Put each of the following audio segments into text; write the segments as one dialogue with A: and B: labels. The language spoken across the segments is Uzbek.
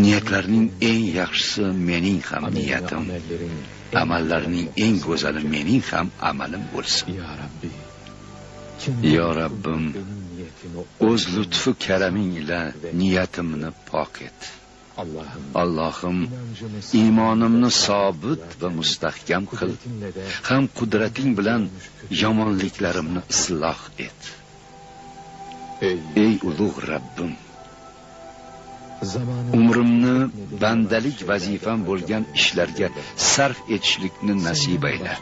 A: Niyatlarning eng yaxshisi mening ham niyatim, amallarning eng go'zali mening ham amalim bo'lsin. Yo Rabbim, o'z lutfu karaming ila niyatimni pok et. Allohim, iymonimni sobit va mustahkam qil, ham qudrating bilan yomonliklarimni isloh et. Ey ulug' Rabbim, umrimni bandalik vazifam bo'lgan ishlarga sarf etishlikni nasib ayla.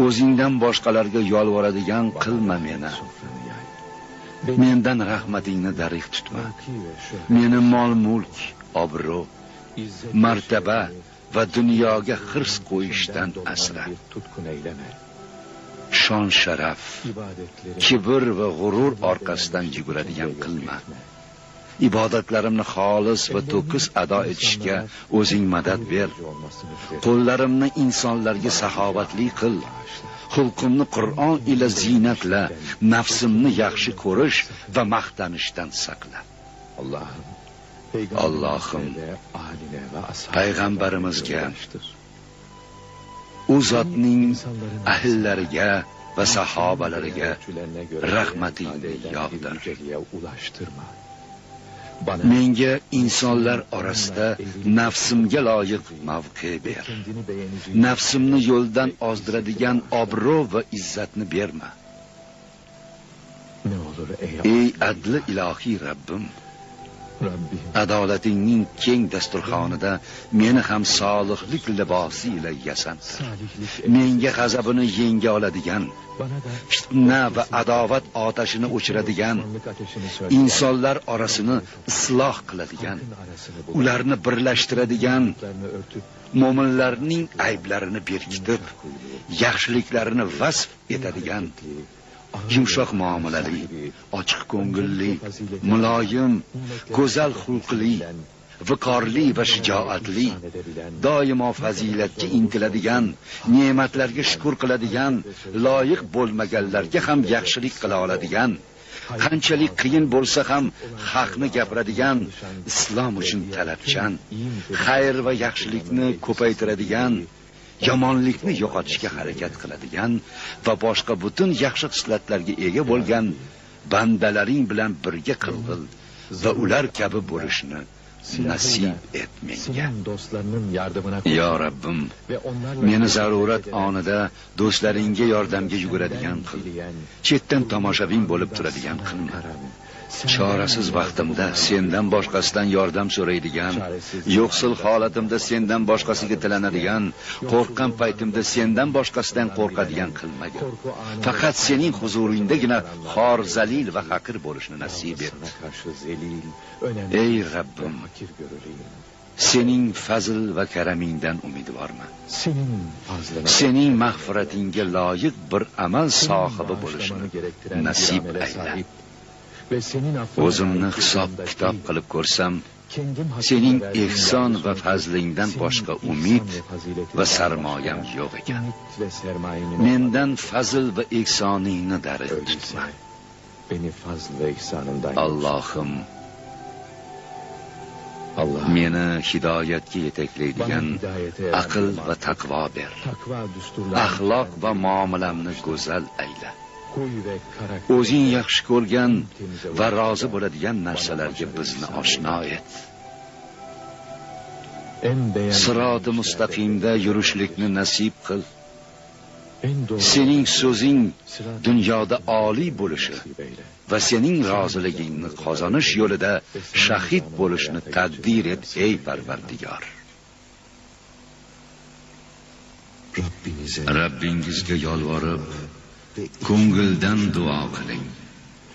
A: O'zingdan boshqalarga yolvoradigan qilma meni. Mendan rahmatingni darig' tutma. Meni mol-mulk, obro', martaba va dunyoga hirs qo'yishdan asra. Shon sharaf, kibr va g'urur orqasidan yuguradigan qilma. Ibodatlarimni xolis va to'kis ado etishga o'zing madad ber. Qo'llarimni insonlarga saxovatli qil. Xulqimni Qur'on ila ziynatla, nafsimni yaxshi ko'rish va maqtanishdan saqla. Allohim, payg'ambarimizga, u zotning ahllariga va sahobalariga rahmatingni yog'dir. Menga insonlar orasida nafsimga loyiq mavqe ber. Nafsimni yo'ldan ozdiradigan obro' va izzatni berma. Ey adli ilohiy Rabbim, adolatingning keng dasturxonida meni ham solihlik libosi ila yasantir. Menga g'azabini yenga oladigan, fitna va adovat otashini o'chiradigan, insonlar orasini isloh qiladigan, ularni birlashtiradigan, mo'minlarning ayblarini berkitib, yaxshiliklarini vasf etadigan, yumshoq muomalali, ochiq ko'ngilli, muloyim, go'zal xulqli, viqorli va shijoatli, doimo fazilatga intiladigan, ne'matlarga shukr qiladigan, loyiq bo'lmaganlarga ham yaxshilik qila oladigan, qanchalik qiyin bo'lsa ham haqni gapiradigan, islom uchun talabchan, xayr va yaxshilikni ko'paytiradigan, yomonlikni yo'qotishga harakat qiladigan va boshqa butun yaxshi xislatlarga ega bo'lgan bandalaring bilan birga qilg'il va ular kabi bo'lishni nasib et menga. Yo Rabbim, meni zarurat onida do'stlaringga yordamga yuguradigan qil, chetdan tomoshabin bo'lib turadigan qilma. Chorasiz vaqtimda sendan boshqasidan yordam so'raydigan, yo'qsil holatimda sendan boshqasiga tilanadigan, qo'rqqan paytimda sendan boshqasidan qo'rqadigan qilmagin. Faqat sening huzuringdagina xor, zalil va haqir bo'lishni nasib et. Ey Rabbim, sening fazl va karamingdan umidvorman. Sening mag'firatingga loyiq bir amal sohibi bo'lishni nasib ayla. O'zimni hisob kitob qilib ko'rsam, sening ehson va fazlingdan boshqa umid va sarmoyam yo'q ekan. Mendan fazl va ehsoningni darig' tutma. Allohim, meni hidoyatga yetaklaydigan aql va taqvo ber. Axloq va muomalamni go'zal ayla. O'zing yaxshi ko'rgan va rozi bo'ladigan narsalarga bizni oshno et. Siroti mustaqimda yurishlikni nasib qil. Sening so'zing dunyoda oliy bo'lishi va sening roziligingni qozonish yo'lida shahid bo'lishni taqdir et, ey Parvardigor. Rabbingizga yolvorib, ko'ngildan duo qiling.